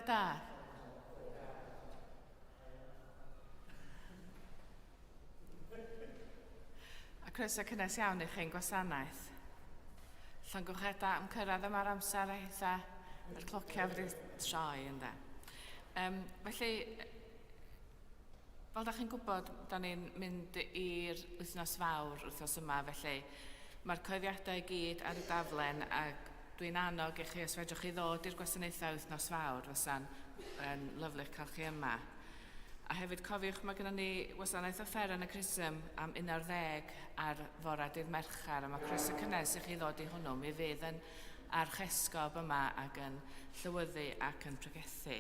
da. A croeso cynnes iawn i chi'n gwasanaeth. Llongyfarchiadau am cyrraedd yma'r amser a hitha yr clociau wedi troi ynde. Felly, fel da chi'n gwybod, da ni'n mynd i'r wythnos fawr wythnos yma, felly mae'r coeddiadau i gyd ar y daflen ac dwi'n annog i chi os fedrwch chi ddod i'r gwasanaethau wythnos fawr, fysa'n yn lyfli cael chi yma. A hefyd cofiwch mae gennym ni wasanaeth offeren y Chrism am 11 ar fore dydd Mercher a mae croeso cynnes i chi ddod i hwnnw. Mi fydd yn archesgob yma ac yn llywyddu ac yn pregethu.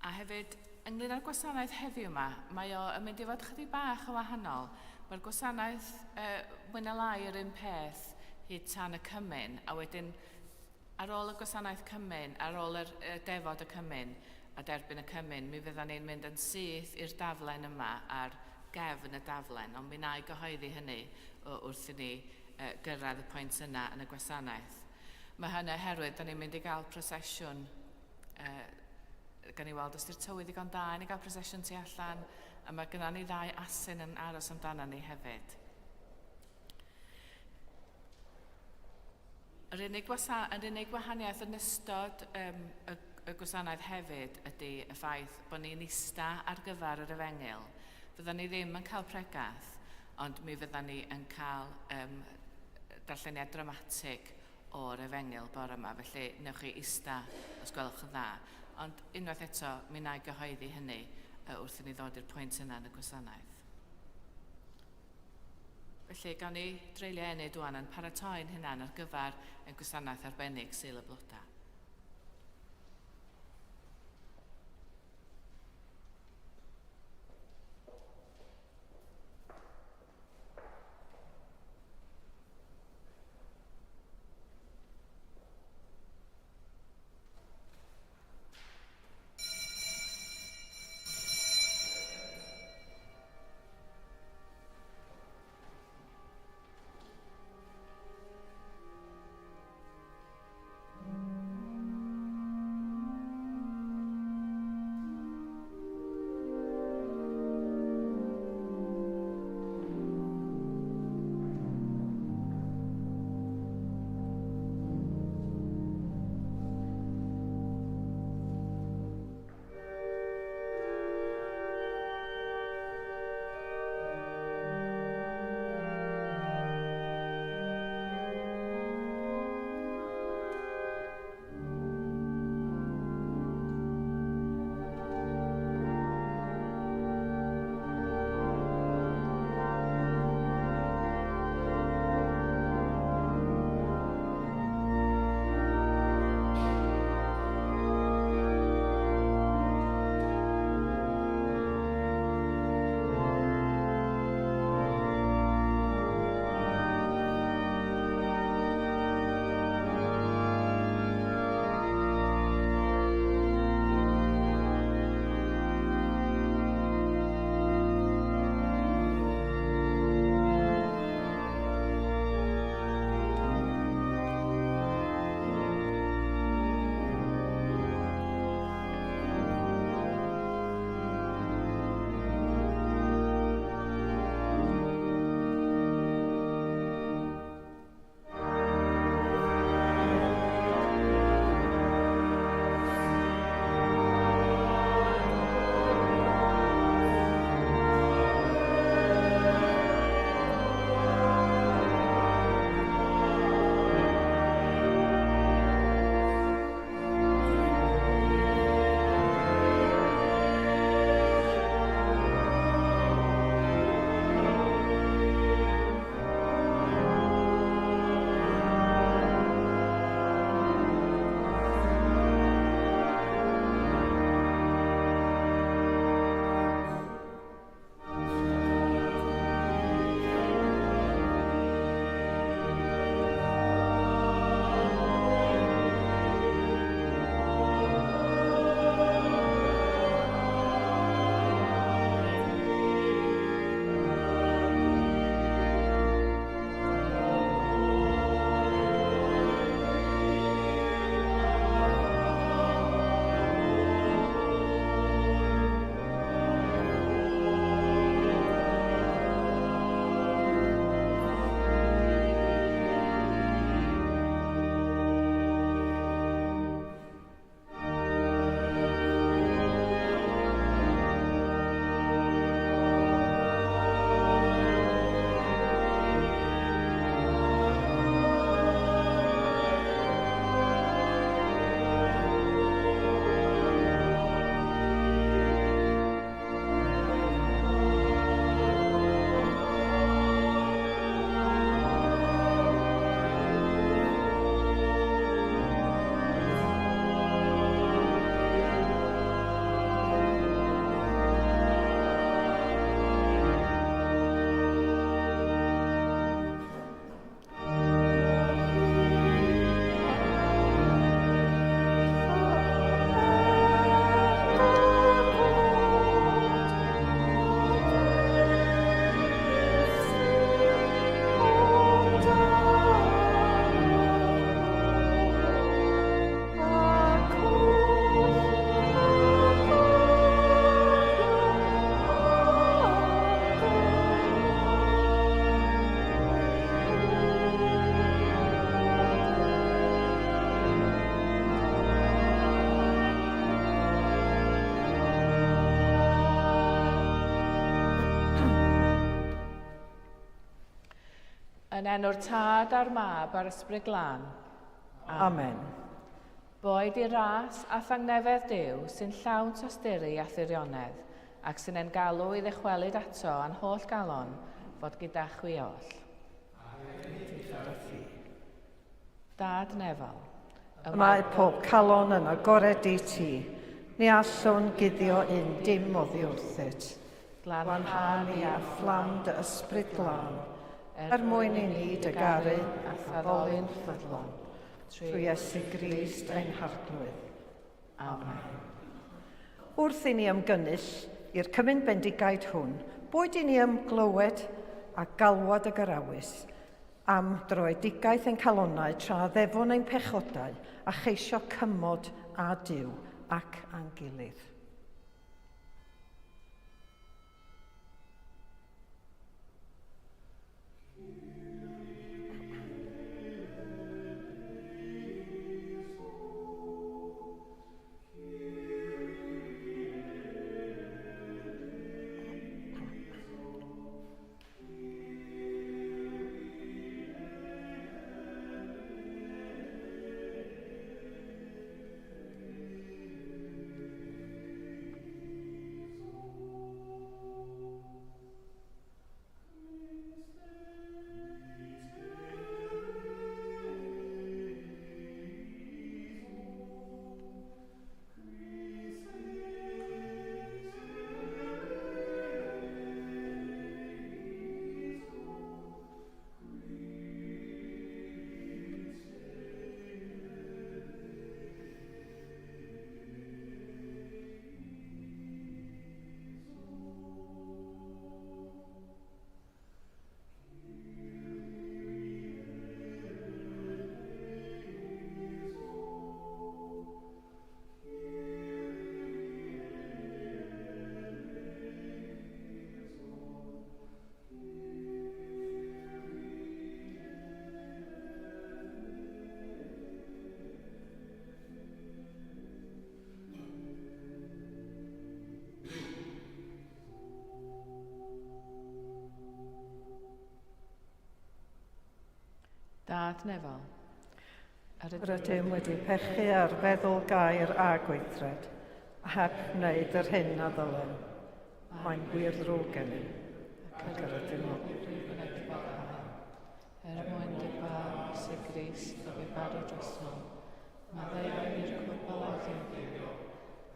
A hefyd, ynglyn â'r gwasanaeth heddiw yma, mae o yn mynd i fod chydig bach yn wahanol. Mae'r gwasanaeth mwy na lai yr un peth hyd tan y cymun, a wedyn Ar ôl y gwasanaeth cymun, ar ôl yr defod y cymun a derbyn y cymun, mi fyddan ni'n mynd yn syth i'r daflen yma ar gefn y daflen, ond mi wna i gyhoeddi hynny wrth i ni gyrraedd y pwynt yna yn y gwasanaeth. Mae hynny oherwydd da ni'n mynd i gael prosesiwn, gan i weld os di'r tywydd ddigon da i ni gael prosesiwn tu allan, a mae gynna ni ddau asyn yn aros amdana ni hefyd. Yr unig, yr unig wahaniaeth yn ystod um, y, y gwasanaeth hefyd ydy y ffaith bod ni'n ista ar gyfer yr efengyl. Fyddan ni ddim yn cael pregath, ond mi fyddan ni yn cael um, darlleniad dramatig o'r efengyl bore yma, felly newch chi ista os gwelwch yn dda. Ond unwaith eto, mi wna i gyhoeddi hynny wrth i ni ddod i'r pwynt yna yn y gwasanaeth. Felly, gawn ni dreulio ennyd ŵan yn paratoi'n hunan ar gyfer ein gwasanaeth arbennig Sul y Blodau. Yn enw'r Tad a'r Mab a'r Ysbryd Glân. Amen. Boed i ras a thangnefedd Duw sy'n llawn tosturi a thirionedd, ac sy'n ein galw i ddychwelyd ato â'n holl galon, fod gyda chwi oll. Dad nefol. Y mae pob calon yn agored i ti, ni allwn guddio un dim oddi wrthyt. Glanha ni â fflam dy ysbryd glân, er mwyn i ni dy garu a thaddoli'n ffyddlon, trwy Iesu Grist ein Harglwydd. Amen. Wrth i ni ymgynnull i'r cymun bendigaid hwn, boed i ni ymglywed â galwad y gyrawys am droedigaeth ein calonnau tra addefwn ein pechodau a cheisio cymod â Duw ac â'n gilydd. Dad nefol. Yr ydym wedi pechu ar feddwl, gair a gweithred, a heb wneud yr hyn a ddylem. Mae'n wir ddrwg gennym, ac yr ydym Er mwyn dy Fab, Iesu Grist, a fu farw drosom, maddeuai ni'r cwbl a ddioddefir,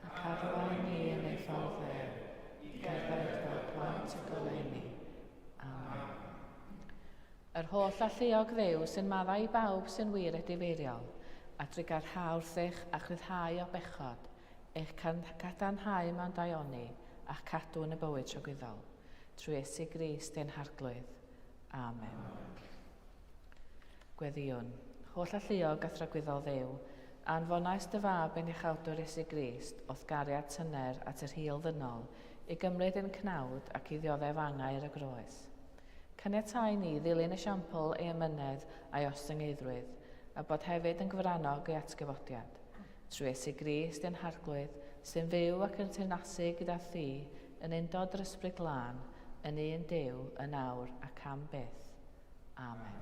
ac arwain ni yn ei ffordd ef, i gerdded fel plant y goleuni. Amen. Yr holl alluog Dduw sy'n maddau i bawb sy'n wir edifeiriol, a drugarha wrthych a'ch rhyddhau o bechod, eich cadarnhau mewn daioni, a'ch cadw yn y bywyd tragwyddol. Trwy Iesu Grist ein Harglwydd. Amen. Gweddïwn. Holl alluog a thragwyddol Dduw, anfonais dy Fab ein Iachawdwr Iesu Grist, o'th gariad tyner at yr hil ddynol, i gymryd ein cnawd ac i ddioddef angau ar y groes. Caniatáu ni ddilyn esiampl ei amynedd a'i ostyngeiddrwydd, a bod hefyd yn gyfrannog ei atgyfodiad. Trwy Iesu Grist ein Harglwydd, sy'n fyw ac yn teyrnasu gyda thi yn undod yr Ysbryd Glân, yn un Duw, yn awr ac am byth. Amen.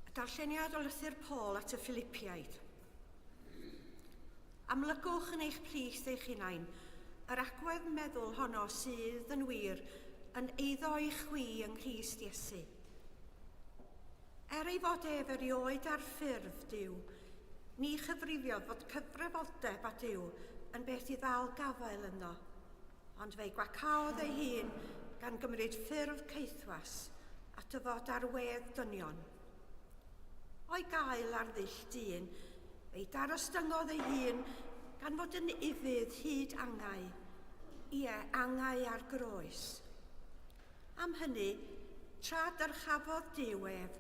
Y darlleniad o lythyr Paul at y Philipiaid. Amlygwch yn eich plith eich hunain yr agwedd meddwl honno sydd yn wir yn eiddo i chwi yng Nghrist Iesu. Er ei fod ef erioed ar ffurf Duw, ni chyfrifiodd fod cyfrifoldeb â Duw yn beth i ddal gafael ynddo, ond fe'i gwacaodd ei hun gan gymryd ffurf caethwas a dyfod ar wedd dynion. O'i gael ar ddull dyn, fe'i darostyngodd ei hun gan fod yn ufudd hyd angau, ie, angau ar groes. Am hynny, tra dyrchafodd Duw ef,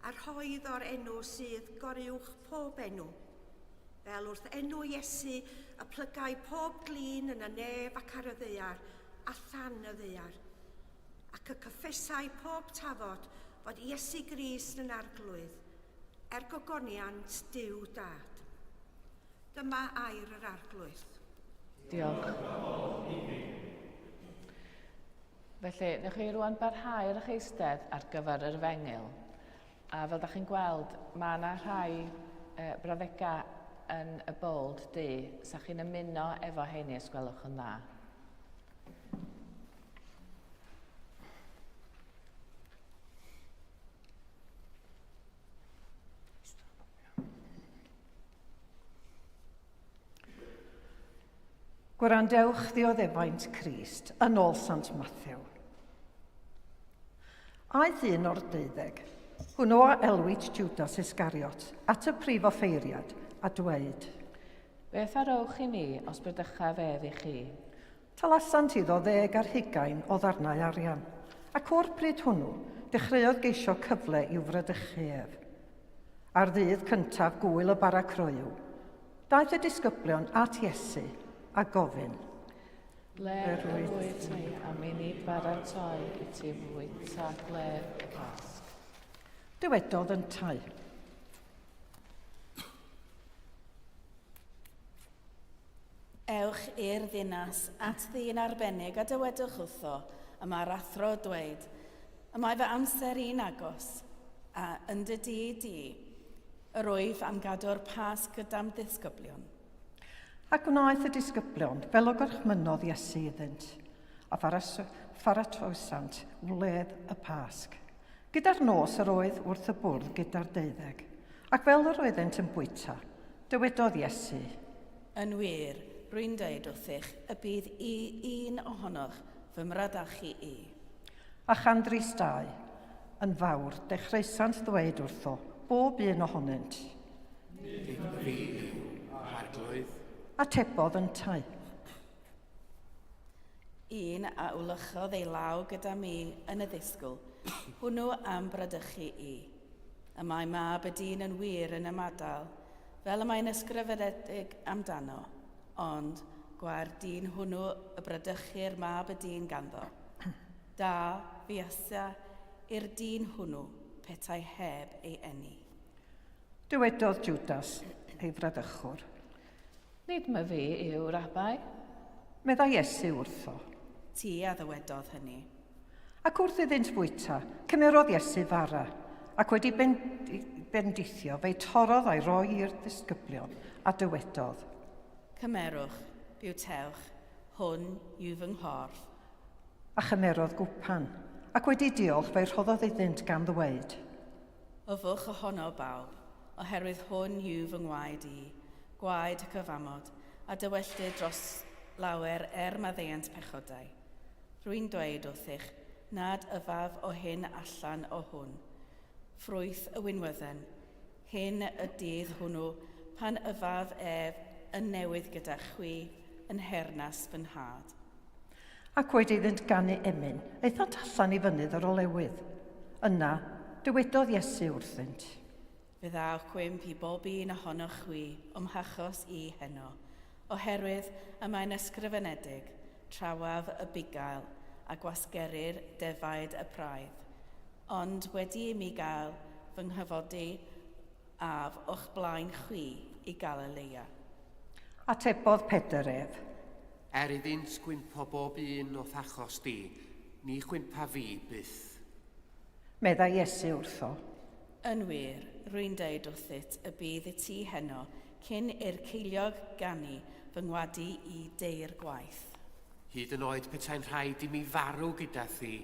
a rhoedd o'r enw sydd goruwch pob enw, fel wrth enw Iesu y plygai pob glin yn y nef ac ar y ddaear, a than y ddaear, ac y cyffesai pob tafod fod Iesu Grist yn Arglwydd, er gogoniant Duw Dad. Dyma air yr Arglwydd. Diolch. Felly, newch chi rwan barhau ar eich eistedd ar gyfer yr efengyl. A fel da chi'n gweld, mae yna rhai e, brawddegau yn y bold du. Sa chi'n ymuno efo heini os gwelwch yn dda. Gwrandewch ddioddefaint Crist yn ôl Sant Mathew. Aeth un o'r deuddeg, hwnnw a elwid Judas Iscariot, at y prif offeiriad a dweud, Beth a rowch i mi os bradychaf ef i chi? Talasant iddo 20 o ddarnau arian, ac o'r pryd hwnnw, dechreuodd geisio cyfle i'w fradychu ef. Ar ddydd cyntaf gŵyl y bara croyw, daeth y disgyblion at Iesu a gofyn, Ble yr wyt ti am i ni baratoi i ti fwyta gwledd y Pasg? Dywedodd yntau, Ewch i'r ddinas at ddyn arbennig a dywedwch wrtho, y mae'r athro dweud, y mae fy amser i'n agos, a yn dy dŷ di, yr wyf am gadw'r Pasg gyda'm ddisgyblion. A gwnaeth y disgyblion fel y gorchmynnodd Iesu iddynt, a pharatoesant wledd y Pasg. Gyda'r nos yr oedd wrth y bwrdd gyda'r deuddeg, ac fel yr oeddent yn bwyta, dywedodd Iesu, Yn wir, rwy'n dweud wrthych y bydd i un ohonoch fy mradachu i. A chan dristau yn fawr, dechreusant ddweud wrtho, bob un ohonynt. Nid fi yw, Arglwydd. Atebodd yntau. Un a wlychodd ei law gyda mi yn y ddisgwyl, hwnnw am bradychu i. Y mae mab y dyn yn wir yn ymadael, fel y mae'n ysgrifenedig amdano, ond gwae'r dyn hwnnw y bradychir mab y dyn ganddo. Da fuasa i'r dyn hwnnw petai heb ei eni. Dywedodd Jwdas, ei fradychwr. Nid myfi yw, Rabbi. Meddai Iesu wrtho. Ti a ddywedodd hynny. Ac wrth iddynt fwyta, cymerodd Iesu fara, ac wedi bendithio, fe'i torrodd a'i roi i'r disgyblion, a dywedodd. Cymerwch, bwytewch, hwn yw fy nghorff. A chymerodd gwpan, ac wedi diolch, fe'i rhoddodd iddynt gan ddweud. Yfwch ohono, bawb, oherwydd hwn yw fy ngwaed i, gwaed y cyfamod, a dywelltir dros lawer er maddeuant pechodau. Rwy'n dweud wrthych nad yfaf o hyn allan o hwn, ffrwyth y winwydden, hyn y dydd hwnnw pan yfaf ef yn newydd gyda chwi yn nheyrnas fy Nhad. Ac wedi iddynt ganu emyn, aethant allan i fynydd yr Olewydd. Yna, dywedodd Iesu wrthynt. Fe ddaw cwymp i bob un ohonoch chwi o'm hachos i heno, oherwydd y mae'n ysgrifenedig, Trawaf y bugail, a gwasgerir defaid y praidd. Ond wedi i mi gael fy nghyfodi af o'ch blaen chwi i Galilea. Atebodd Pedr ef. Er iddynt gwympo bob un o'th achos di, ni chwympa fi byth. Meddai Iesu wrtho. Yn wir, rwy'n dweud wrthyt y bydd i ti heno cyn i'r ceiliog ganu fy ngwadu i deir gwaith. Hyd yn oed petai'n rhaid i mi farw gyda thi.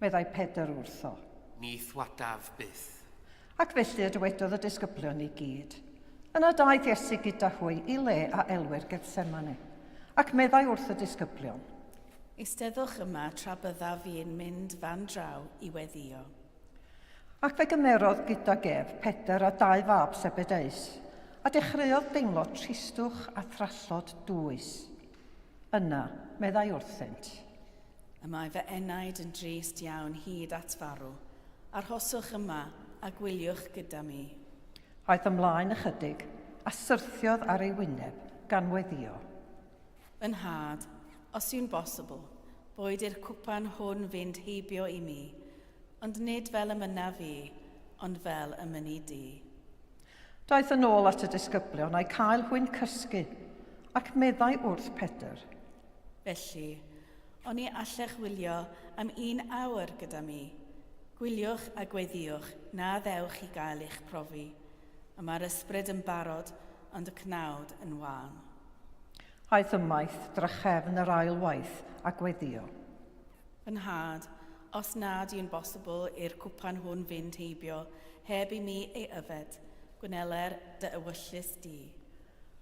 Meddai Pedr wrtho. Ni thwadaf byth. Ac felly y dywedodd y disgyblion i gyd. Yna daeth Iesu gyda hwy i le a elwir Gethsemane, ac meddai wrth y disgyblion. Eisteddwch yma tra byddaf fi'n mynd fan draw i weddïo. Ac fe gymerodd gydag ef Pedr a dau fab Sebedeus, a dechreuodd deimlo tristwch a thrallod dwys. Yna, meddai wrthynt. Y mae fy enaid yn drist iawn hyd at farw. Arhoswch yma a gwyliwch gyda mi. Aeth ymlaen ychydig, a syrthiodd ar ei wyneb, gan weddïo. Fy nhad, os yw'n bosibl, boed i'r cwpan hwn fynd heibio i mi, ond nid fel y mynnaf fi, ond fel y mynni di. Daeth yn ôl at y disgyblion a'u cael hwy'n cysgu, ac meddai wrth Pedr. Felly, oni allech wylio am un awr gyda mi? Gwyliwch a gweddïwch na ddewch i gael eich profi. Y mae'r ysbryd yn barod, ond y cnawd yn wan. Aeth ymaith drachefn yr ail waith a gweddïo. Fy nhad, os nad yw'n bosibl i'r cwpan hwn fynd heibio heb i mi ei yfed, gwneler dy ewyllys di.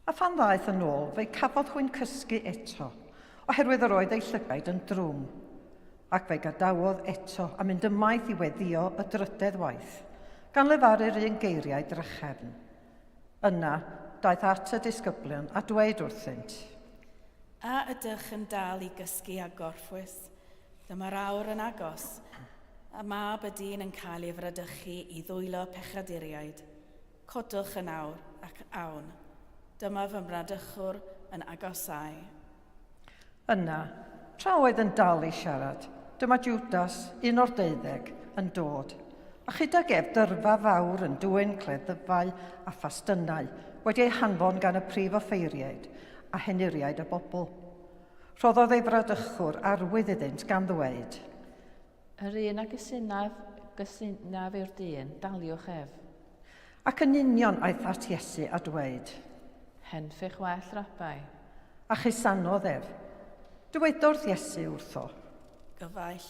A phan ddaeth yn ôl, fe'i cafodd hwy'n cysgu eto, oherwydd yr oedd eu llygaid yn drwm. Ac fe'i gadawodd eto a mynd ymaith i weddïo y drydedd waith, gan lefaru'r un geiriau drachefn. Yna, daeth at y disgyblion a dweud wrthynt. A ydych yn dal i gysgu a gorffwys? Dyma'r awr yn agos, a mab y dyn yn cael ei fradychu i ddwylo pechaduriaid. Codwch yn awr, ac awn. Dyma fy mradychwr yn agosáu. Yna, tra oedd yn dal i siarad, dyma Jwdas, un o'r deuddeg, yn dod, a chydag ef dyrfa fawr yn dwyn cleddyfau a phastynau wedi eu hanfon gan y prif offeiriaid a henuriaid y bobl. Rhoddodd ei fradychwr arwydd iddynt gan ddweud, Yr un a gysunaf, gysunaf yw'r dyn, daliwch ef. Ac yn union aeth at Iesu a dweud. Henffych well, Rabbi. A chusanodd ef. Dywedodd Iesu wrtho. Gyfaill,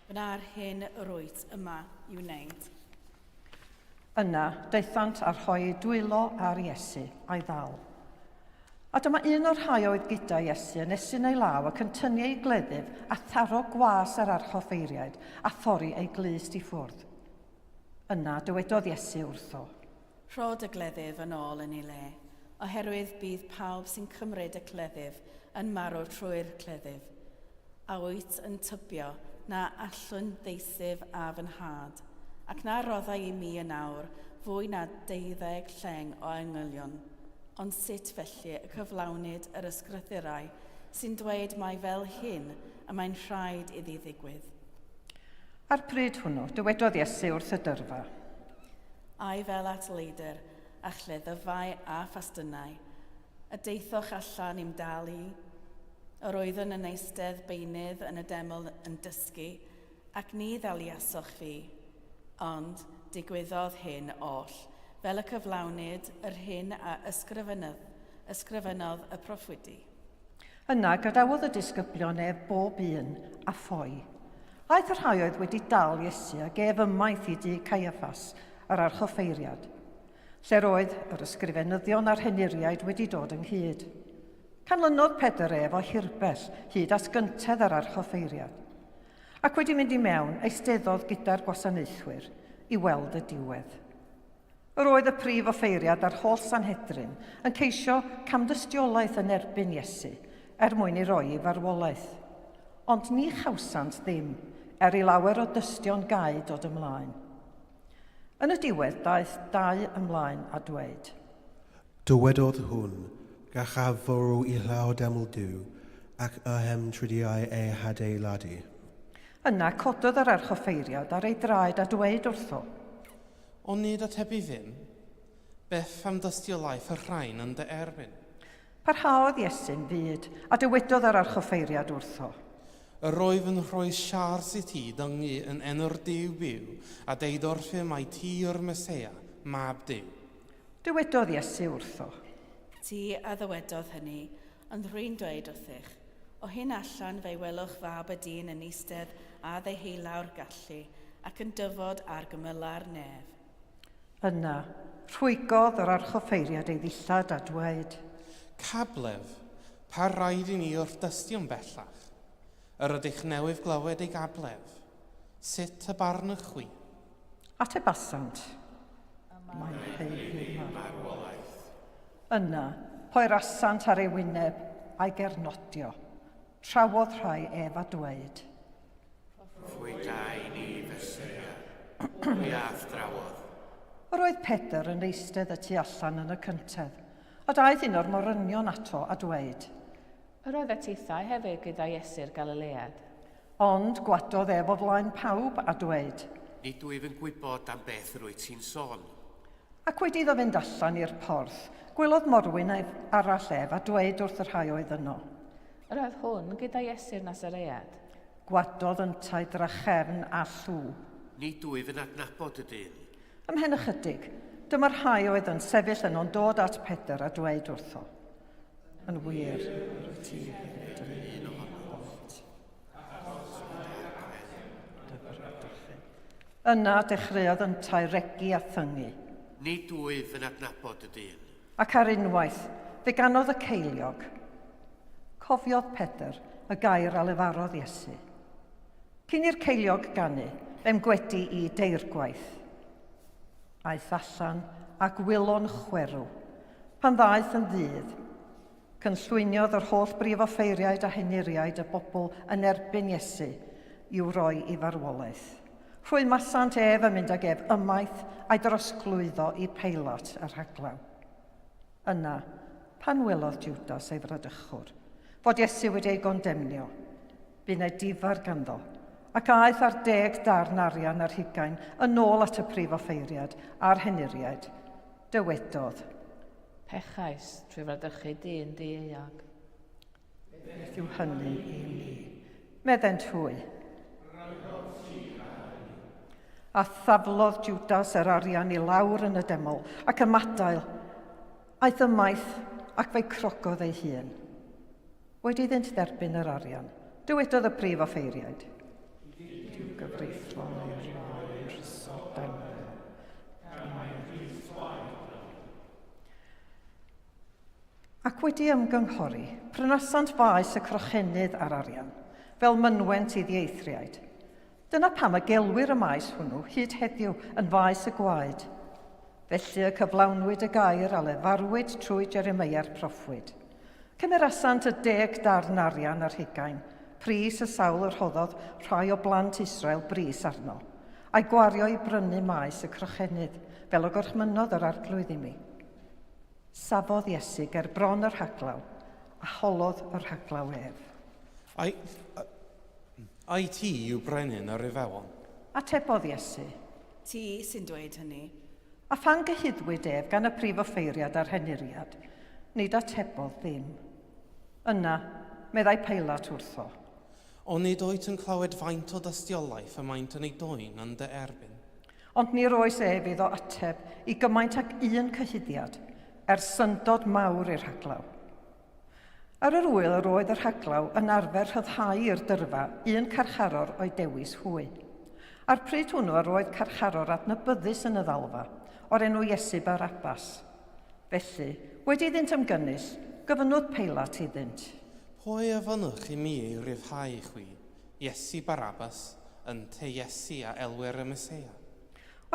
wna'r hyn yr wyt yma i'w wneud. Yna, daethant a rhoi eu dwylo ar Iesu, a'i ddal. A dyma un o'r rhai oedd gyda Iesu yn estyn ei law ac yn tynnu ei gleddyf a tharo gwas yr archoffeiriaid a thorri ei glust i ffwrdd. Yna dywedodd Iesu wrtho. Rho dy gleddyf yn ôl yn ei le, oherwydd bydd pawb sy'n cymryd y cleddyf yn marw trwy'r cleddyf. A wyt yn tybio na allwn ddeisyf â fy nhad, ac na roddai i mi yn awr fwy na deuddeg lleng o angylion? Ond sut felly y cyflawnid yr ysgrythurau sy'n dweud mai fel hyn y mae'n rhaid iddi ddigwydd? A'r pryd hwnnw, dywedodd Iesu wrth y dyrfa. Ai fel at leidr, a chleddyfau a phastynau, y daethoch allan i'm dal i? Yr oeddwn yn eistedd beunydd yn y deml yn dysgu, ac ni ddaliasoch fi. Ond digwyddodd hyn oll, fel y cyflawnid yr hyn a ysgrifennodd, ysgrifennodd y proffwydi. Yna gadawodd y disgyblion ef bob un, a ffoi. Aeth y rhai oedd wedi dal Iesu ag ef ymaith i dŷ Caiaffas, yr archoffeiriad, lle'r oedd yr ysgrifenyddion a'r henuriaid wedi dod ynghyd. Canlynodd Pedr ef o hirbell hyd at gyntedd yr archoffeiriad. Ac wedi mynd i mewn, eisteddodd gyda'r gwasanaethwyr i weld y diwedd. Yr oedd y prif offeiriad a'r holl Sanhedrin yn ceisio camdystiolaeth yn erbyn Iesu er mwyn ei roi i farwolaeth. Ond ni chawsant ddim, er i lawer o dystion gau dod ymlaen. Yn y diwedd daeth dau ymlaen a dweud. Dywedodd hwn, Gallaf fwrw i llaw deml Duw, ac ym tridiau ei hadeiladu. Yna cododd yr archoffeiriad ar ei draed a dweud wrtho. Onid atebu ddim? Beth am dystiolaeth y rhain yn dy erbyn? Parhaodd Iesu'n fud, a dywedodd yr archoffeiriad wrtho. Yr wyf yn rhoi siars i ti dyngu yn enw'r Duw byw, a deud wrthym mai ti yw'r Meseia, Mab Duw? Dywedodd Iesu wrtho. Ti a ddywedodd hynny, ond rwy'n dweud wrthych, o hyn allan fe'i welwch fab y dyn yn eistedd a ddeheulaw'r gallu ac yn dyfod ar gymyla'r nef. Yna, rhwygodd yr archoffeiriad ei ddillad a dweud. Cabledd, pa raid i ni wrth dystio'n bellach? Yr ydych newydd glywed ei gabledd. Sut y barnwch chwi? Atebasant, Mae'n haeddu marwolaeth. Yna, poerasant ar ei wyneb a'i gernodio. Trawodd rhai ef a dweud. Phwy da i ni, Feseia? Pwy a'th drawodd? Yr oedd Pedr yn eistedd y tu allan yn y cyntedd, a daeth un o'r morynion ato a dweud. Yr oeddet tithau hefyd gyda Iesu'r Galilead. Ond gwadodd ef o flaen pawb a dweud. Nid wyf yn gwybod am beth yr wyt ti'n sôn. Ac wedi iddo fynd allan i'r porth, gwelodd morwyn arall ef a dweud wrth y rhai oedd yno. Yr oedd hwn gyda Iesu'r Nasaread. Gwadodd yntau drachefn a llw. Nid wyf yn adnabod y dyn. Ymhen ychydig, dyma'r rhai oedd yn sefyll yno'n dod at Pedr a dweud wrtho. Yn wir, rwyt ti hefyd yn un ohonynt. Yna dechreuodd yntau regi a thyngu. Nid wyf yn adnabod y dyn. Ac ar unwaith, fe ganodd y ceiliog. Cofiodd Pedr y gair a lefarodd Iesu. Cyn i'r ceiliog ganu, fe'm gwedi i deirgwaith. Aeth allan ac wylo'n chwerw. Pan ddaeth yn ddydd, cynllwyniodd yr holl brif offeiriaid a henuriaid y bobl yn erbyn Iesu i'w roi i farwolaeth. Rhwymasant ef yn mynd ag ef ymaith a'i drosglwyddo i Peilat y rhaglaw. Yna, pan welodd Jwdas ei fradychwr, fod Iesu wedi ei gondemnio, bu'n edifar ganddo, ac aeth â'r deg darn arian ar hugain yn ôl at y prif offeiriad a'r henuriaid. Dywedodd. Pechais trwy fradychu dyn dieuog. Beth yw hynny i mi? Meddent hwy. A thaflodd Jwdas yr arian i lawr yn y deml ac ymadael. Aeth ymaith ac fe'i crogodd ei hun. Wedi iddynt dderbyn yr arian, dywedodd y prif offeiriaid. Nid yw gyfreithlon ei roi yn rhysor deml, gan mai Ac wedi ymgynghori, prynasant faes y crochenydd a'r arian, fel mynwent i ddieithriaid. Dyna pam y gelwir y maes hwnnw hyd heddiw yn faes y gwaed. Felly y cyflawnwyd y gair a lefarwyd trwy Jeremeia'r proffwyd. Cymerasant y deg darn arian ar hugain, pris y sawl y rhoddodd rhai o blant Israel bris arno, a'i gwario i brynu maes y crochenydd, fel y gorchmynnodd yr Arglwydd i mi. Safodd Iesu ger bron y rhaglaw, a holodd y rhaglaw ef. Ai, ai ti yw brenin yr Iddewon? Atebodd Iesu. Ti sy'n dweud hynny. A phan gyhuddwyd ef gan y prif offeiriad a'r henuriad, nid atebodd ddim. Yna, meddai Peilat wrtho. Onid wyt yn clywed faint o dystiolaeth y maent yn ei dwyn yn dy erbyn? Ond ni roes ef iddo ateb i gymaint ag un cyhuddiad, er syndod mawr i'r rhaglaw. Ar yr ŵyl yr oedd y rhaglaw yn arfer rhyddhau i'r dyrfa un carcharor o'u dewis hwy. A'r pryd hwnnw yr oedd carcharor adnabyddus yn y ddalfa, o'r enw Iesu Barabbas. Felly, wedi iddynt ymgynnull, gofynnodd Peilat iddynt. Pwy a fynnwch i mi ei ryddhau i chwi, Iesu Barabbas, ynte Iesu a elwir y Meseia?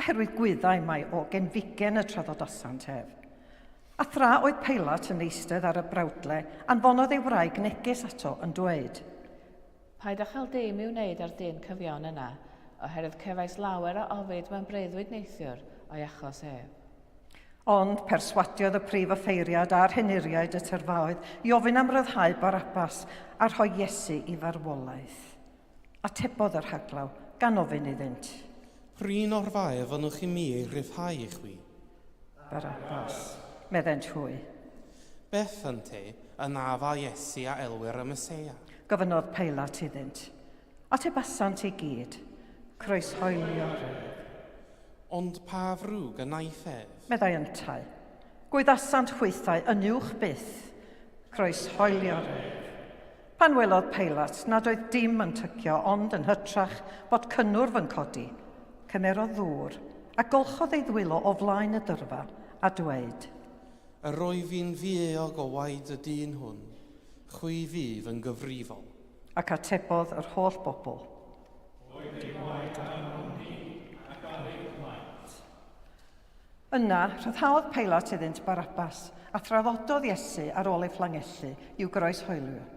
Oherwydd gwyddai mai o genfigen y traddodasant ef. A thra oedd Peilat yn eistedd ar y brawdle, anfonodd ei wraig neges ato yn dweud. Paid â chael dim i'w wneud â'r dyn cyfiawn yna, oherwydd cefais lawer o ofid mewn breuddwyd neithiwr o'i achos ef. Ond perswadiodd y prif offeiriad a'r henuriaid y tyrfaoedd i ofyn am ryddhau Barabbas a rhoi Iesu i farwolaeth. Atebodd y rhaglaw, gan ofyn iddynt. Prin o'r fae fynnwch i mi ei ryddhau i chwi? Barabbas, meddent hwy. Beth, ynte, yn afa Iesu a elwir y Meseia? Gofynnodd Peilat iddynt. Atebasant i gyd, Croeshoelio'r ef. Ond pa frwg y wnaeth ef? Meddai yntau. Gwyddasant hwythau yn uwch byth, croeshoelio'r ef. Pan welodd Peilat nad oedd dim yn tycio ond yn hytrach bod cynnwrf yn codi, cymerodd ddŵr a golchodd ei ddwylo o flaen y dyrfa a dweud. Yr wyf fi'n ddieuog o waed y dyn hwn, chwi fydd yn gyfrifol. Ac atebodd yr holl bobl. Boed ei waed arnom ni ac ar ein plant. Yna, rhyddhaodd Peilat iddynt Barabbas, a thraddododd Iesu ar ôl ei fflangellu i'w groeshoelio.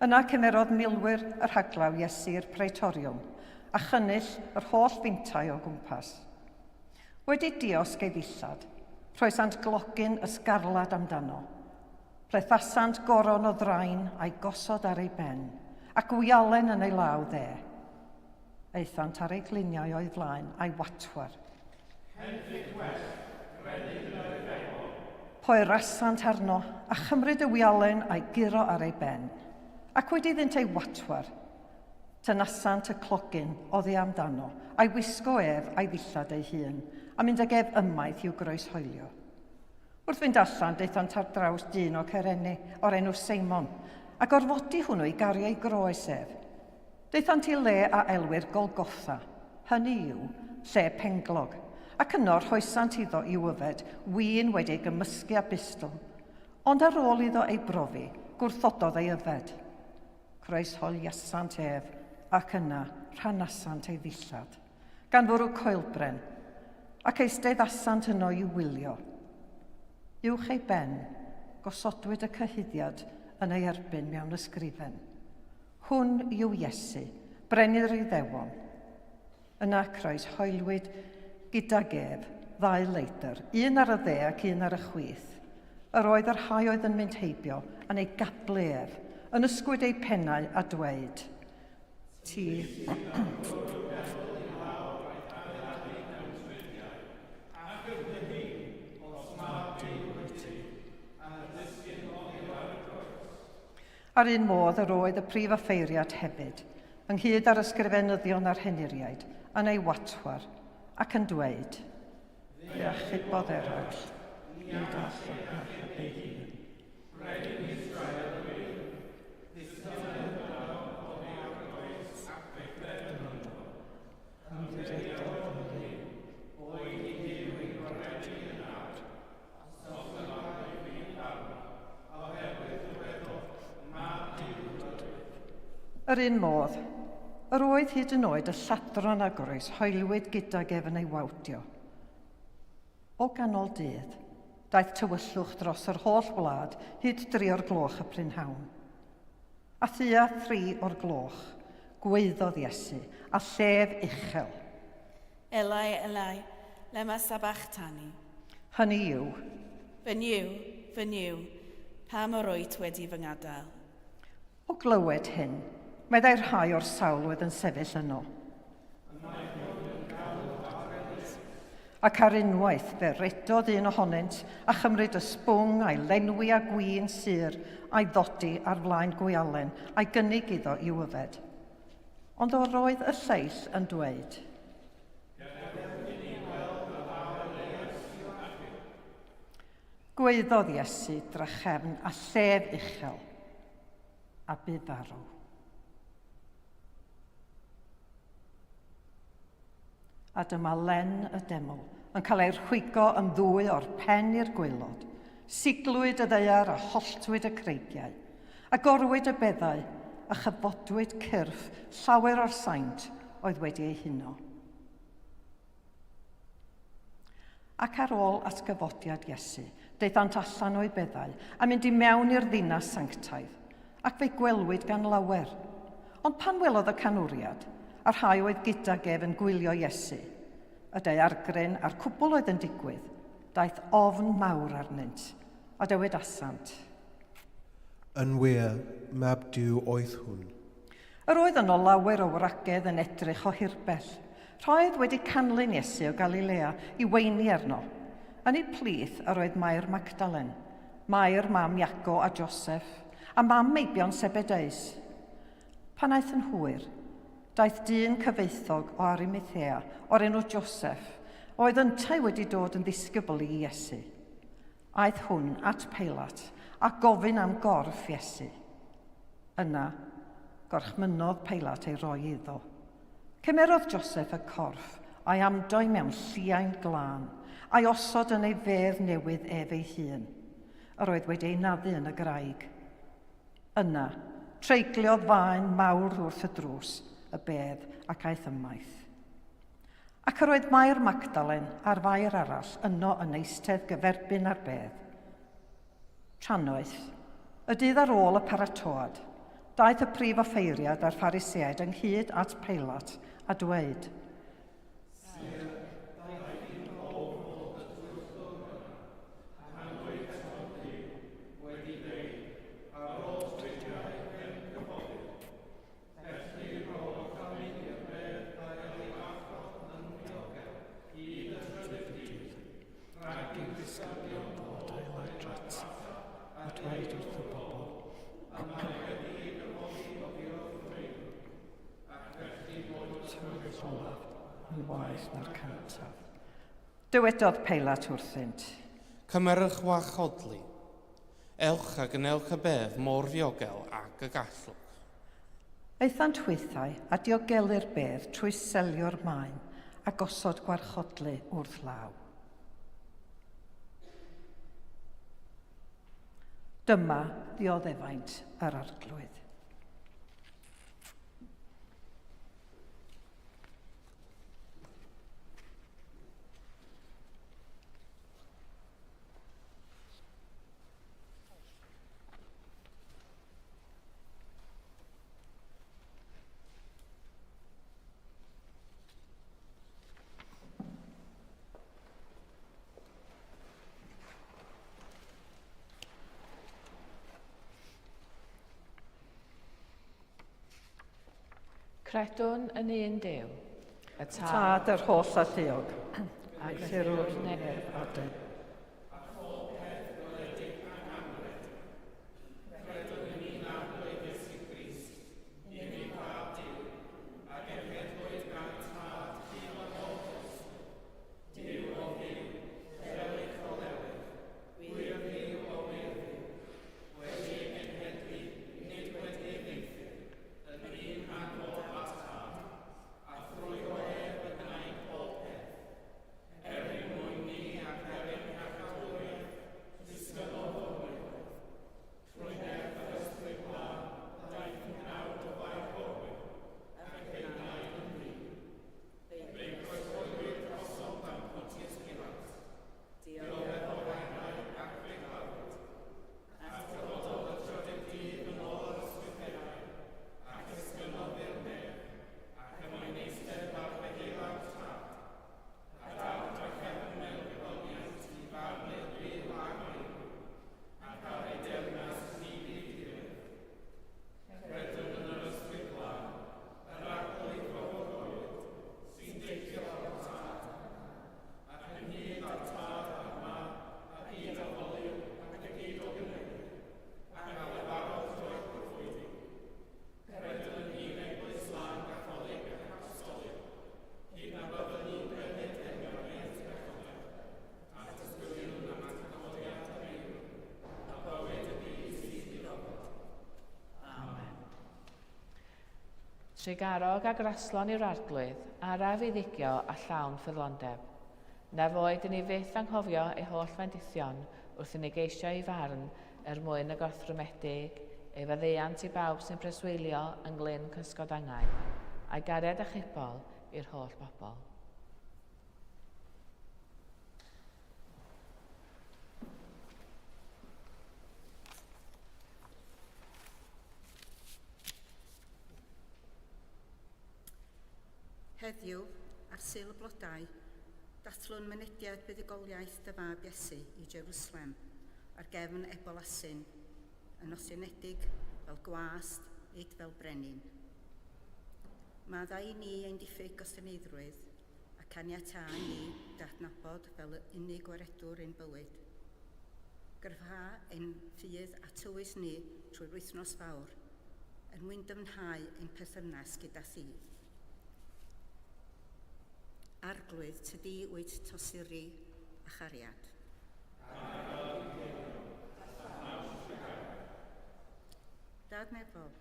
Yna cymerodd milwyr y rhaglaw Iesu i'r praetoriwm, a chynnull yr holl fintai o gwmpas. Wedi diosg ei ddillad, rhoesant glogyn ysgarlad amdano. Plethasant goron o ddrain a'i gosod ar ei ben, ac wialen yn ei law dde. Aethant ar ei gliniau o'i flaen a'i watwar. Poerasant arno, a chymryd y wialen a'i guro ar ei ben, ac wedi iddynt ei watwar, Tynasant y clogyn oddi amdano, a'i wisgo ef a'i ddillad ei hun, a mynd ag ef ymaith i'w groeshoelio. Wrth fynd allan, daethant ar draws dyn o Cyrene, o'r enw Seimon, a gorfodi hwnnw i gario ei groes ef. Daethant i le a elwir Golgotha, hynny yw, lle penglog, ac yno rhoesant iddo i'w yfed win wedi ei gymysgu â bustl, ond ar ôl iddo ei brofi, gwrthododd ei yfed. Croeshoeliasant ef, ac yna rhanasant ei ddillad, gan fwrw coelbren, ac eisteddasant yno i'w wylio. Uwch ei ben, gosodwyd y cyhuddiad yn ei erbyn mewn ysgrifen. Hwn yw Iesu, brenin yr Iddewon. Yna croeshoeliwyd gydag ef ddau leidr, un ar y dde ac un ar y chwith. Yr oedd y rhai oedd yn mynd heibio yn ei gablu ef, yn ysgwyd eu pennau a dweud, Ti... A'r un modd yr oedd y prif offeiriad hefyd, ynghyd â'r ysgrifenyddion a'r henuriaid, yn ei watwar, ac yn dweud, Fe achubodd eraill, nid all achub ei hun. Ymddiriedodd yn Dduw. Yr un modd, yr oedd hyd yn oed y lladron a groeshoeliwyd gydag ef yn ei wawdio. O ganol dydd, daeth tywyllwch dros yr holl wlad hyd dri o'r gloch y prynhawn. A thua thri o'r gloch, gwaeddodd Iesu, â llef uchel. Elai, Elai, lema sabachthani? Hynny yw. Fy Nuw, fy Nuw, pam yr wyt wedi fy ngadael? O glywed hyn, meddai rhai o'r sawl oedd yn sefyll yno. Ac ar unwaith fe redodd un ohonynt a chymryd y sbwng a'i lenwi â gwin sur a'i ddodi ar flaen gwialen a'i gynnig iddo i'w yfed. Ond o'r roedd y lleill yn dweud. Gwaeddodd Iesu drachefn a llef uchel, a bu farw. A dyma len y deml yn cael ei rhwygo yn ddwy o'r pen i'r gwaelod. Siglwyd y ddaear a holltwyd y creigiau. Agorwyd y beddau a chyfodwyd cyrff llawer o'r saint oedd wedi eu huno. Ac ar ôl atgyfodiad Iesu, daethant allan o'u beddau a mynd i mewn i'r ddinas sanctaidd, ac fe'i gwelwyd gan lawer. Ond pan welodd y canwriad, a'r rhai oedd gydag ef yn gwylio Iesu, y daeargryn a'r cwbl oedd yn digwydd, daeth ofn mawr arnynt, a dywedasant. Yn wir, mab Duw oedd hwn. Yr oedd yno lawer o wragedd yn edrych o hirbell. Rhai oedd wedi canlyn Iesu o Galilea i weini arno. Yn eu plith yr oedd Mair Magdalen, Mair mam Iago a Joseff, a mam meibion Sebedeus. Pan aeth yn hwyr, daeth dyn cyfoethog o Arimathea o'r enw Joseff, Oedd yntau wedi dod yn ddisgybl i Iesu. Aeth hwn at Peilat a gofyn am gorff Iesu. Yna, gorchmynnodd Peilat ei roi iddo. Cymerodd Joseff y corff a'i amdoi mewn lliain glân, a'i osod yn ei fedd newydd ef ei hun, yr oedd wedi ei naddu yn y graig. Yna, treigliodd faen mawr wrth y drws, y bedd, ac aeth ymaith. Ac yr oedd Mair Magdalen a'r Fair arall yno yn eistedd gyferbyn â'r bedd. Trannoeth, y dydd ar ôl y paratoad, daeth y prif offeiriad a'r Phariseaid ynghyd at Peilat a dweud, Rhaid i'w ddisgyblion ddod a'i ladrat a dweud wrth y bobl. Tywydd olaf yn waeth na'r cyntaf. Dywedodd Peilat wrthynt. Cymerwch warchodlu. Ewch a gwnewch y bedd mor ddiogel ag y gallwch. Aethant hwythau a diogelu'r bedd trwy selio'r maen a gosod gwarchodlu wrth law. Dyma ddioddefaint yr Arglwydd. Credwn yn un Duw, y Tad, Tad yr holl alluog, a wneuthurwr nef a dyn. Amen. Trugarog a graslon yw'r Arglwydd, araf i ddigio a llawn ffyddlondeb. Na foed i ni fyth anghofio ei holl fendithion wrth i ni geisio ei farn er mwyn y gorthrymedig, ei faddeuant i bawb sy'n preswylio yng nglyn cysgod angau, a'i gariad achubol i'r holl bobl. Heddiw, ar Sul y Blodau, dathlwn mynediad buddugoliaeth dy fab Iesu i Jerusalem ar gefn ebol asyn, yn osinedig fel gwas, nid fel brenin. Maddau i ni ein diffyg gostyneiddrwydd a caniatâ ni dy adnabod fel y unig waredwr ein bywyd. Gryfha ein ffydd a tywys ni trwy'r wythnos fawr, er mwyn dyfnhau ein perthynas gyda thi. Arglwydd, tydi wyt tosuri a chariad. Dad nefol,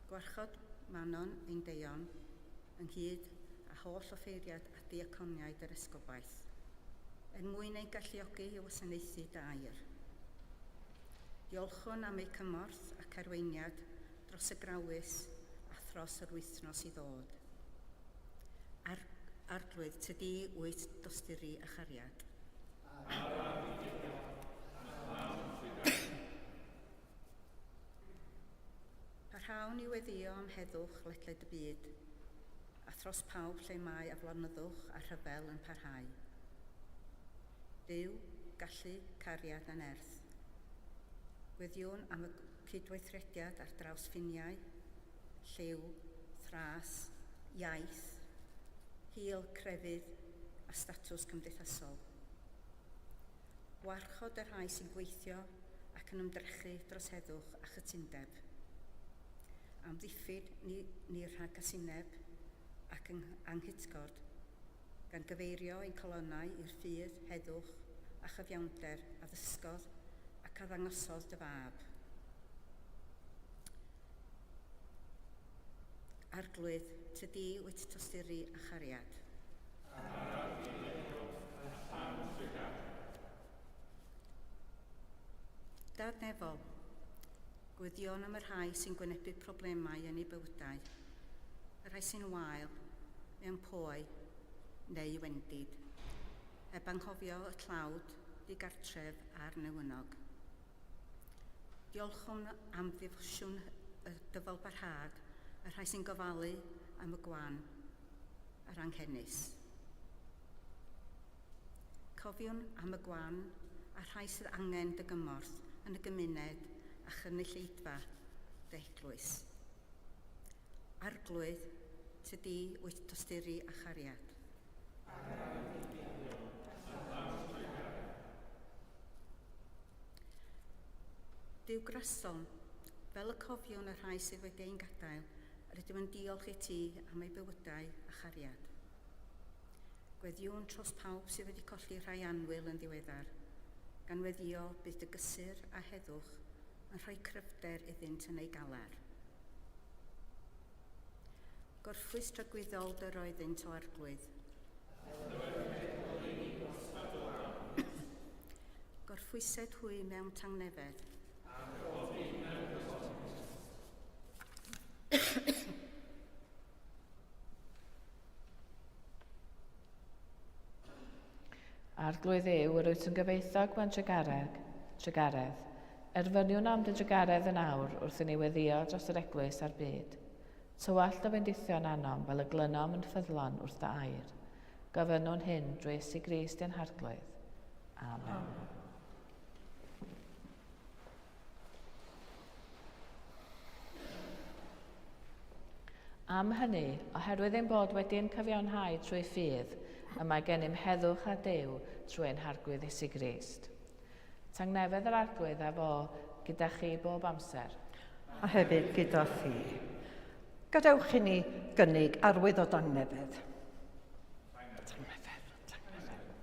gwarchod Manon ein deion, ynghyd â holl offeiriad a diaconiaid yr esgobaeth, er mwyn ein galluogi i wasanaethu dy air. Diolchwn am eu cymorth ac arweiniad dros y grawys a thros yr wythnos i ddod. Ar, Arglwydd, tydi wyt dosturi a chariad. Parhawn i weddïo am heddwch ledled y byd, a thros pawb lle mae aflonyddwch a rhyfel yn parhau. Duw, gallu, cariad a nerth. Gweddiwn am y cydweithrediad ar draws ffiniau, lliw, thras, iaith, hil, crefydd a statws cymdeithasol. Gwarchod y rhai sy'n gweithio ac yn ymdrechu dros heddwch a chytundeb. Amddiffyn ni, ni rhag casineb ac anghytgord, gan gyfeirio ein calonnau i'r ffydd, heddwch a chyfiawnder a ddysgodd ac a ddangosodd dy fab. Arglwydd, tydi wyt tosturi a chariad. Dad nefol, gweddïwn am y rhai sy'n gwynebu problemau yn eu bywydau, y rhai sy'n wael, mewn poe neu wendid, heb anghofio y tlawd, digartref a'r newynog. Diolchwn am ddefosiwn y dyfalbarhad y rhai sy'n gofalu am y gwan a'r anghenus. Cofiwn am y gwan a'r rhai sydd angen dy gymorth yn y gymuned a chynulleidfa dy eglwys. Arglwydd, tydi wyt tosturi a chariad. Duw graslon, fel y cofiwn y rhai sydd wedi ein gadael, rydym yn diolch i ti am eu bywydau a chariad. Gweddïwn tros pawb sydd wedi colli rhai annwyl yn ddiweddar, gan weddïo bydd dy gysur a heddwch yn rhoi cryfder iddynt yn eu galar. Gorffwys tragwyddol dy roeddynt o Arglwydd. Gorffwysed hwy mewn tangnefedd. Arglwydd Dduw, yr wyt yn gyfeithog mewn trugaredd, trugaredd. Erfyniwn am dy drugaredd yn awr wrth i ni weddïo dros yr eglwys a'r byd. Tywallt dy fendithion arnom fel y glynom yn ffyddlon wrth dy air. Gofynnwn hyn drwy Iesu Grist ein Harglwydd. Amen. Amen. Am hynny, oherwydd ein bod wedi ein cyfiawnhau trwy ffydd, y mae gennym heddwch â Duw trwy ein Harglwydd Iesu Grist. Tangnefedd yr Arglwydd a fo gyda chi bob amser. A hefyd gyda thi. Gadewch i ni gynnig arwydd o dangnefedd. Tangnefedd, tangnefedd.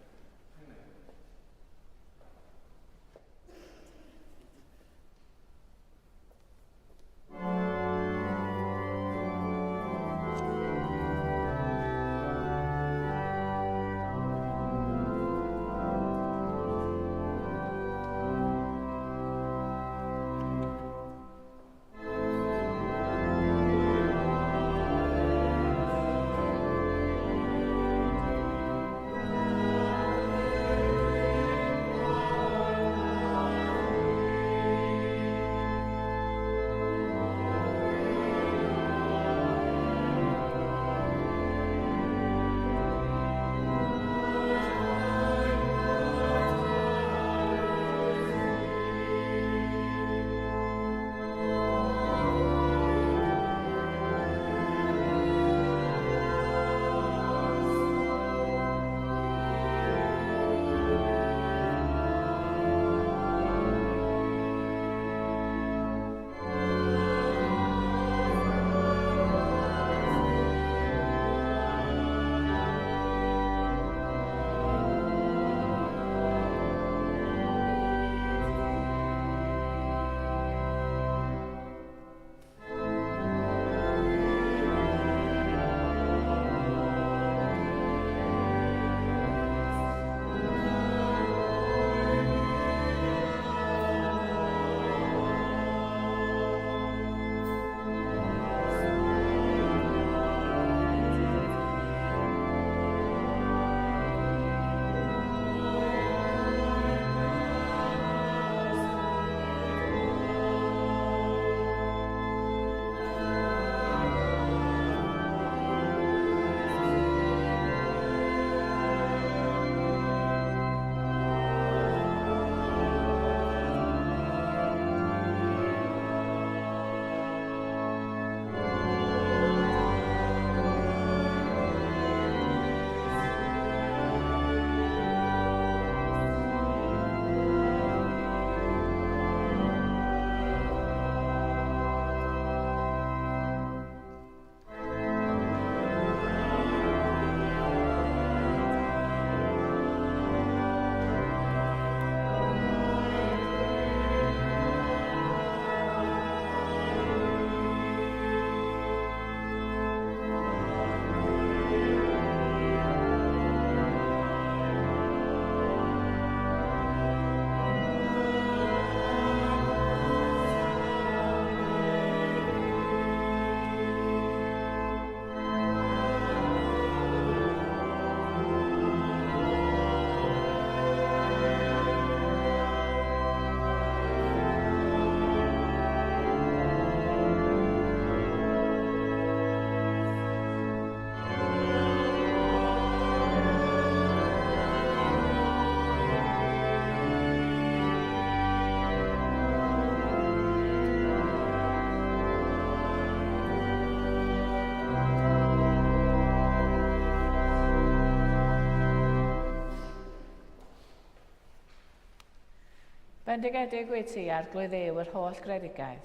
Bendigedig wyt ti, Arglwydd Dduw, yr holl greadigaeth.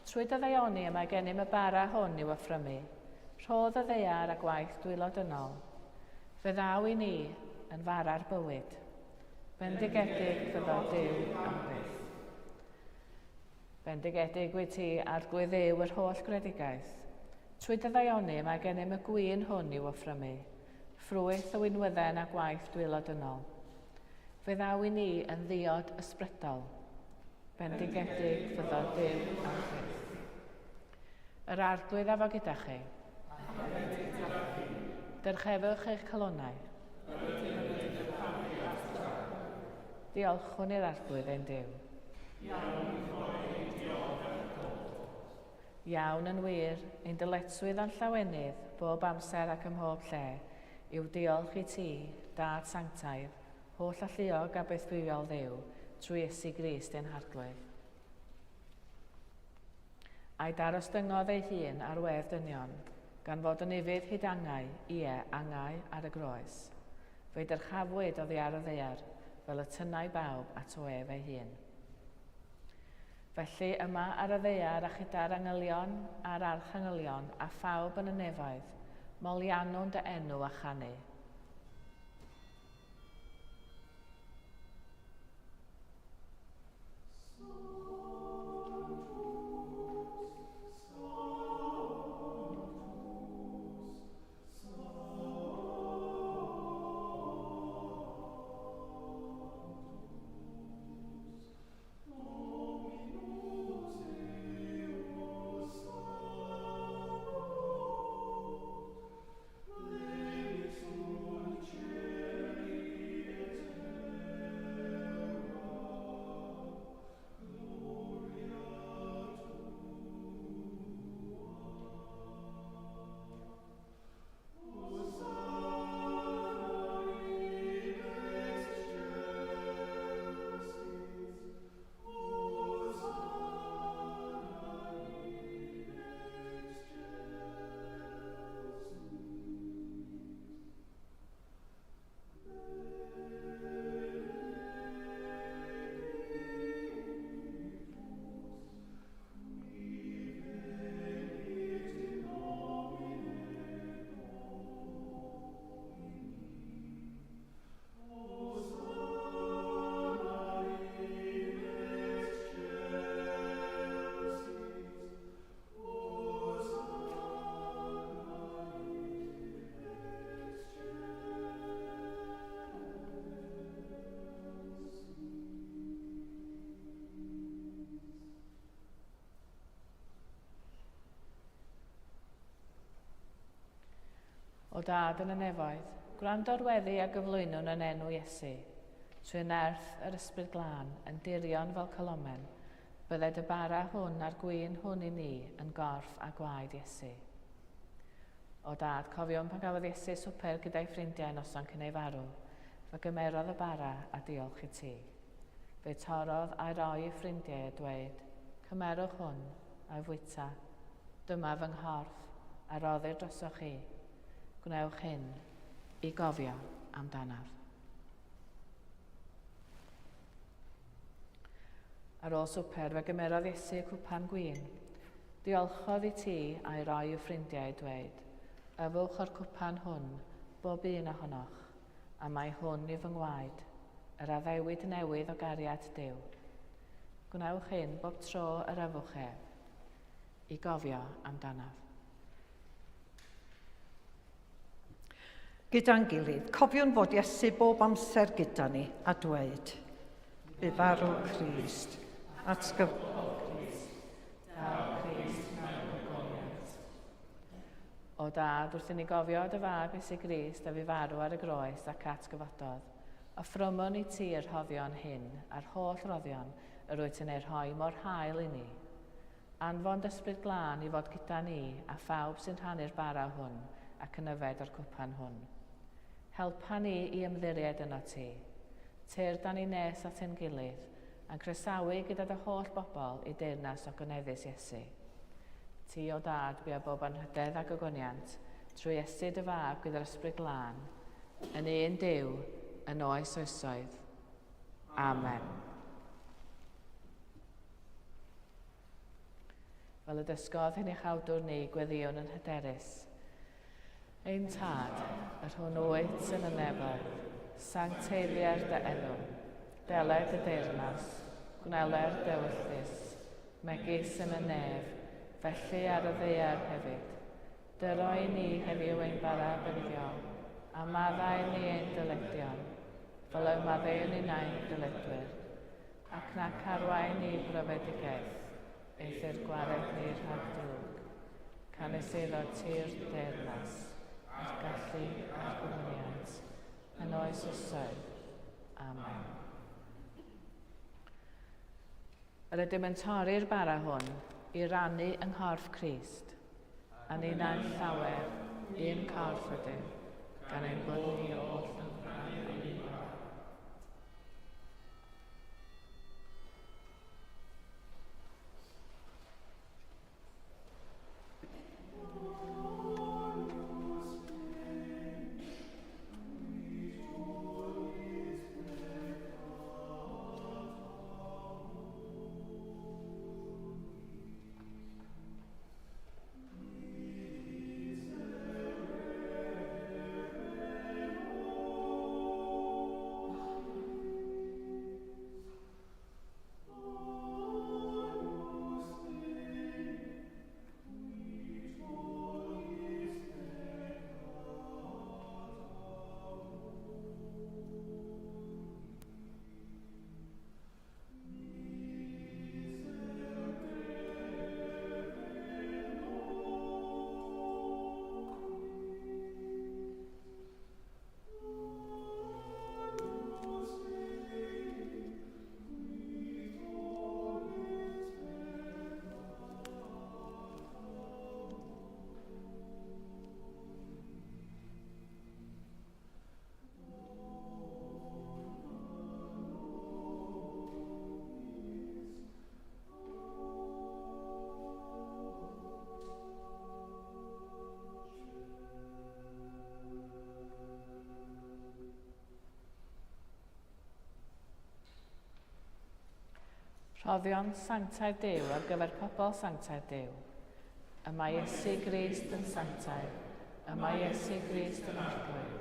Trwy dy ddaioni y mae gennym y bara hwn i'w offrymu. Rhodd y ddaear a gwaith dwylo dynol. Fe ddaw i ni yn fara'r bywyd. Bendigedig fyddo Duw am byth. Bendigedig wyt ti, Arglwydd Dduw, yr holl greadigaeth. Trwy dy ddaioni y mae gennym y gwin hwn i'w offrymu. Ffrwyth y winwydden a gwaith dwylo dynol. Fe ddaw i ni yn ddiod ysbrydol. Bendigedig fyddo Duw am byth. Yr Arglwydd a fo gyda chi. Dyrchefwch eich calonnau. Diolchwn i'r Arglwydd ein Duw. Iawn yn wir, ein dyletswydd a'n llawenydd, bob amser ac ym mhob lle, yw diolch i ti, Dad sanctaidd, holl alluog a bythfywiol Dduw, trwy Iesu Grist ein Harglwydd. A'i darostyngodd ei hun ar wedd dynion, gan fod yn ufudd hyd angau, ie, angau ar y groes. Fe'i dyrchafwyd oddi ar y ddaear, fel y tynnai bawb ato ef ei hun. Felly, yma ar y ddaear a chyda'r angylion a'r archangylion a phawb yn y nefoedd, moliannwn dy enw a chanu. O Dad yn y nefoedd, gwrando'r weddi a gyflwynwn yn enw Iesu. Trwy nerth yr Ysbryd Glân, yn dirion fel colomen, bydded y bara hwn a'r gwin hwn i ni yn gorff a gwaed Iesu. O Dad, cofiwn pan gafodd Iesu swper gyda'i ffrindiau noson cyn ei farw, fe gymerodd y bara a diolch i ti. Fe torrodd a'i roi i'w ffrindiau a dweud, Cymerwch hwn, a'i fwyta. Dyma fy nghorff, a roddir drosoch chi. Gwnewch hyn i gofio amdanaf. Ar ôl swper, fe gymerodd Iesu y cwpan gwin. Diolchodd i ti a'i roi i'w ffrindiau, dweud, Yfwch o'r cwpan hwn, bob un ohonoch, a mae hwn i fy ngwaed, yr addewid newydd o gariad Duw. Gwnewch hyn bob tro yr yfwch ef, i gofio amdanaf. Gyda'n gilydd, cofiwn fod Iesu bob amser gyda ni a dweud, Bu farw Crist, atgyfodol Crist, daw Crist mewn gogoniant. O Dad, wrth i ni gofio dy fab Iesu Grist a fu farw ar y groes ac atgyfododd, offrymwn i ti y rhoddion hyn a'r holl roddion yr wyt yn eu rhoi mor hael i ni. Anfon d'Ysbryd Glân i fod gyda ni a phawb sy'n rhannu'r bara hwn ac yn yfed o'r cwpan hwn. Helpa ni i ymddiried ynot ti. Tyrd â ni nes at ein gilydd, a'n croesawu gyda dy holl bobl i deyrnas ogoneddus Iesu. Ti, O Dad, bia bob anrhydedd a gogoniant, trwy Iesu dy Fab gyda'r Ysbryd Glân, yn un Duw, yn oes oesoedd. Amen. Fel y dysgodd hyn i'ch awdwr ni, gweddïwn yn hyderus. Ein Tad, yr hwn wyt yn y nefoedd, sancteiddier dy enw, deled dy deyrnas, gwneler dy ewyllys, megis yn y nef, felly ar y ddaear hefyd. Dyro i ni heddiw ein bara beunyddiol, a maddau ni ein dyledion, fel y maddeuwn ninnau'n dyledwyr, ac nac arwain ni brofedigaeth, eithr gwared ni rhag drwg. Canys eiddo ti'r deyrnas, a'r gallu a'r gogoniant, yn oes oesoedd. Amen. Yr ydym yn torri'r bara hwn i rannu yng nghorff Crist, a ninnau'n llawer, un corff ydym, gan ein bod ni oll yn rhan o'r un bara. Rhoddion sanctaidd Duw ar gyfer pobl sanctaidd Duw. Y mae Iesu Grist yn sanctaidd, y mae Iesu Grist yn Arglwydd,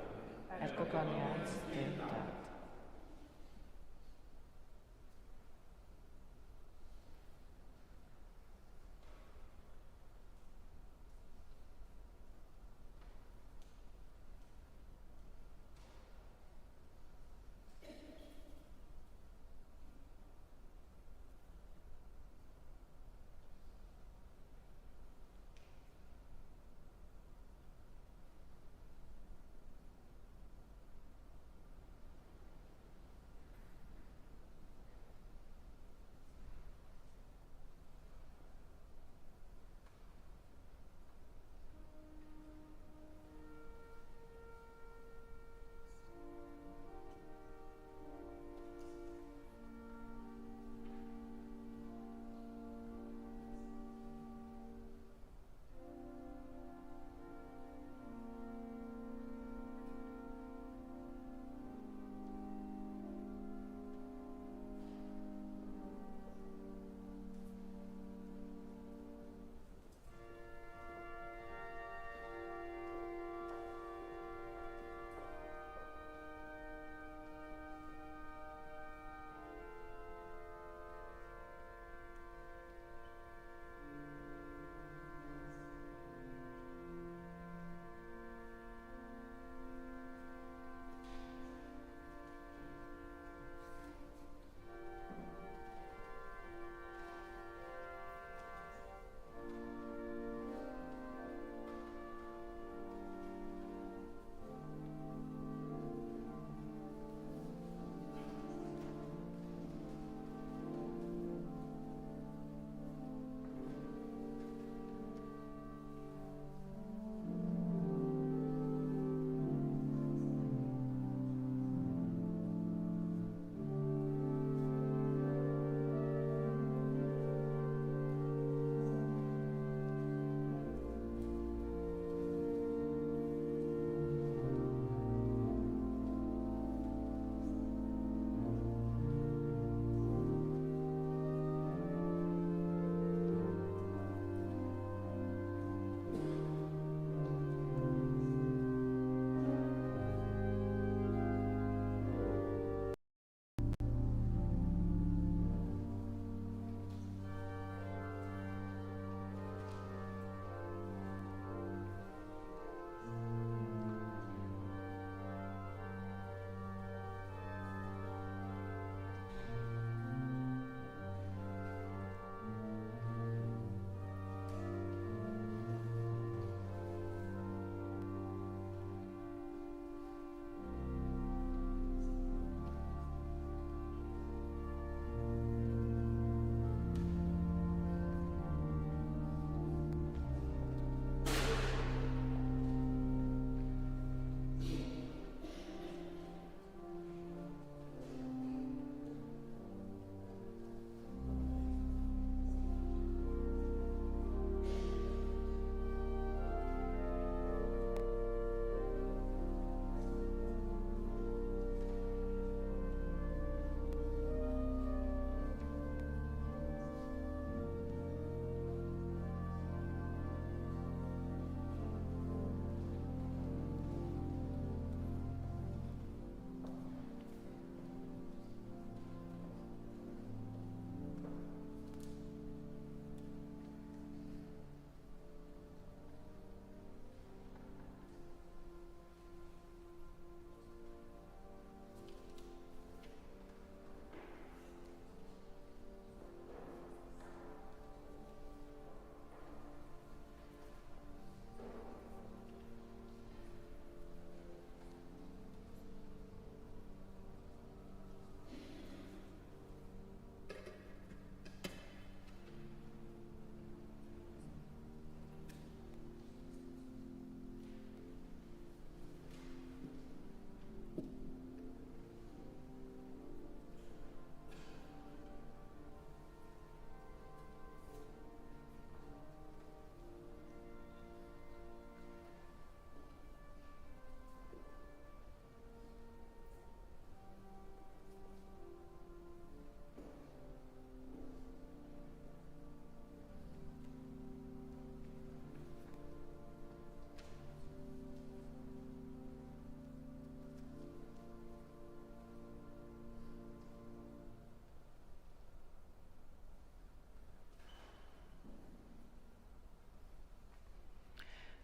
er gogoniant Duw Dad.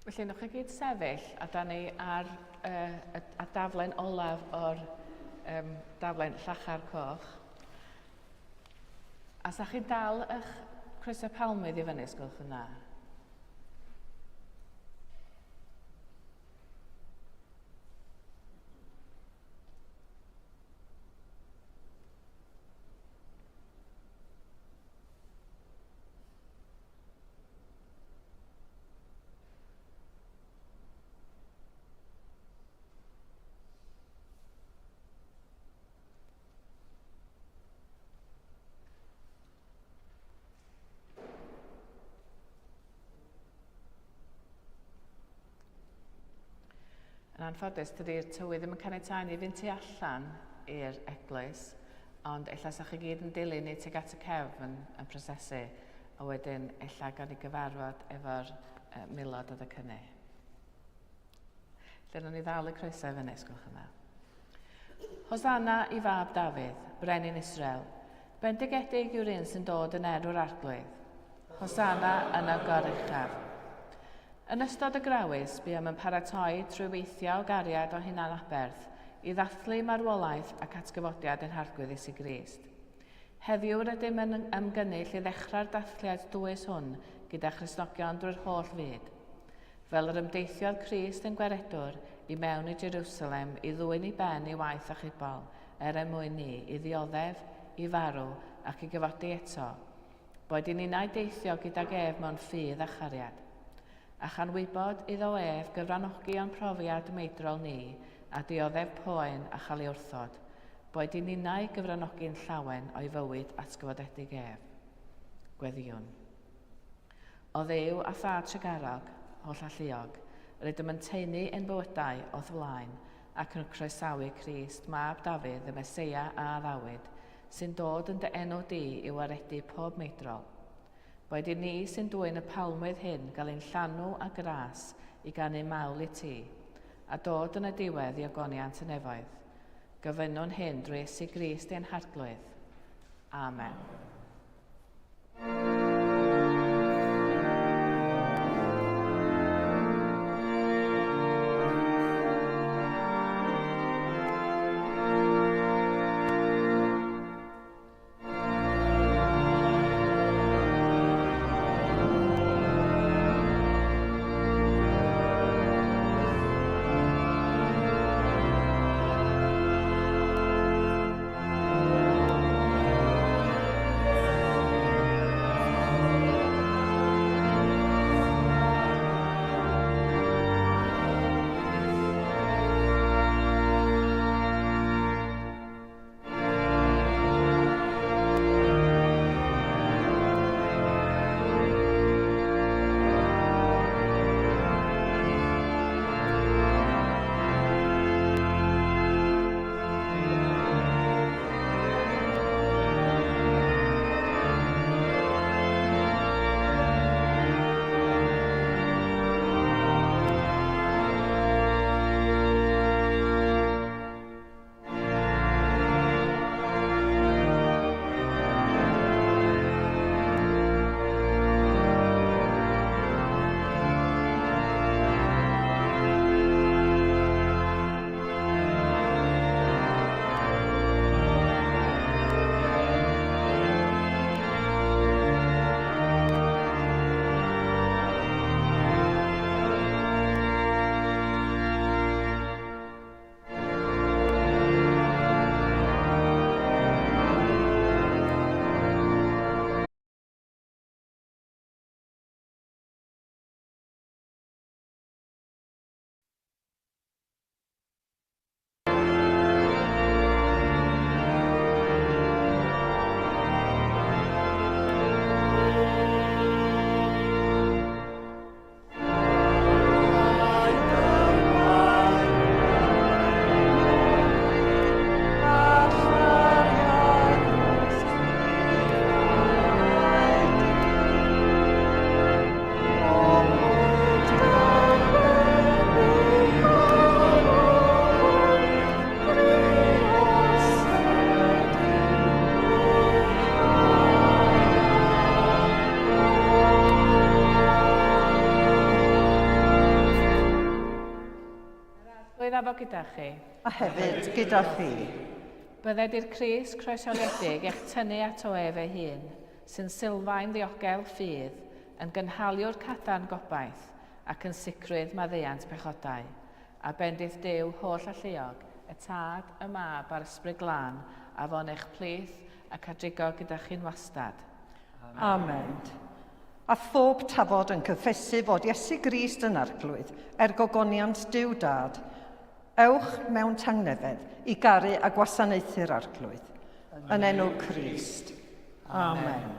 Felly, newch chi gyd sefyll, a da ni ar uh, y, a daflen olaf o'r um, daflen llachar coch. A sa chi'n dal eich croesau palmydd i fyny, sgwelwch yn dda? Yn anffodus, dydy'r tywydd ddim yn caniatáu ni fynd tu allan i'r eglwys, ond ella sa chi gyd yn dilyn ni tuag at y cefn yn prosesu, a wedyn ella gawn ni gyfarfod efo'r uh, milod adeg hynny. Lle nawn ni ddal y croesau i fyny, sgwelwch yn dda. Hosanna i fab Dafydd, brenin Israel. Bendigedig yw'r un sy'n dod yn enw'r Arglwydd. Hosanna yn y goruchaf. Yn ystod y grawys, buom yn paratoi trwy weithio o gariad o hunanaberth i ddathlu marwolaeth ac atgyfodiad ein Harglwydd Iesu Grist. Heddiw rydym yn ymgynnull i ddechrau'r dathliad dwys hwn gyda Christnogion drwy'r holl fyd. Fel yr ymdeithiodd Crist yn Gwaredwr i mewn i Jerusalem i ddwyn i ben ei waith achubol, er er mwyn ni, i ddioddef, i farw, ac i gyfodi eto. Boed i ninnau deithio gydag ef mewn ffydd a chariad. A chan wybod iddo ef gyfranogi o'n profiad meidrol ni, a dioddef poen a chael ei wrthod, boed i ninnau gyfranogi'n llawen o'i fywyd atgyfodedig ef. Gweddïwn. O Dduw a Thad trugarog, hollalluog, rydym yn taenu ein bywydau o'th flaen ac yn croesawu Crist, Mab Dafydd, y Meseia a addawyd, sy'n dod yn dy enw di i waredu pob meidrol. Boed i ni sy'n dwyn y palmwydd hyn gael ein llanw â gras i ganu mawl i ti, a dod yn y diwedd i ogoniant y nefoedd. Gofynnwn hyn drwy Iesu Grist ein Harglwydd. Amen. fo gyda chi. A hefyd gyda thi. Bydded i'r Crist croeshoeliedig eich tynnu ato ef ei hun, sy'n sylfaen ddiogel ffydd, yn gynhaliwr cadarn gobaith, ac yn sicrwydd maddeuant pechodau. A bendith Duw holl alluog, y Tad, y Mab a'r Ysbryd Glân, a fo'n eich plith ac a drigo gyda chi'n wastad. Amen. A phob tafod yn cyffesu fod Iesu Grist yn Arglwydd, er gogoniant Duw Dad, ewch mewn tangnefedd i garu a gwasanaethu'r Arglwydd. Yn enw Crist. Amen.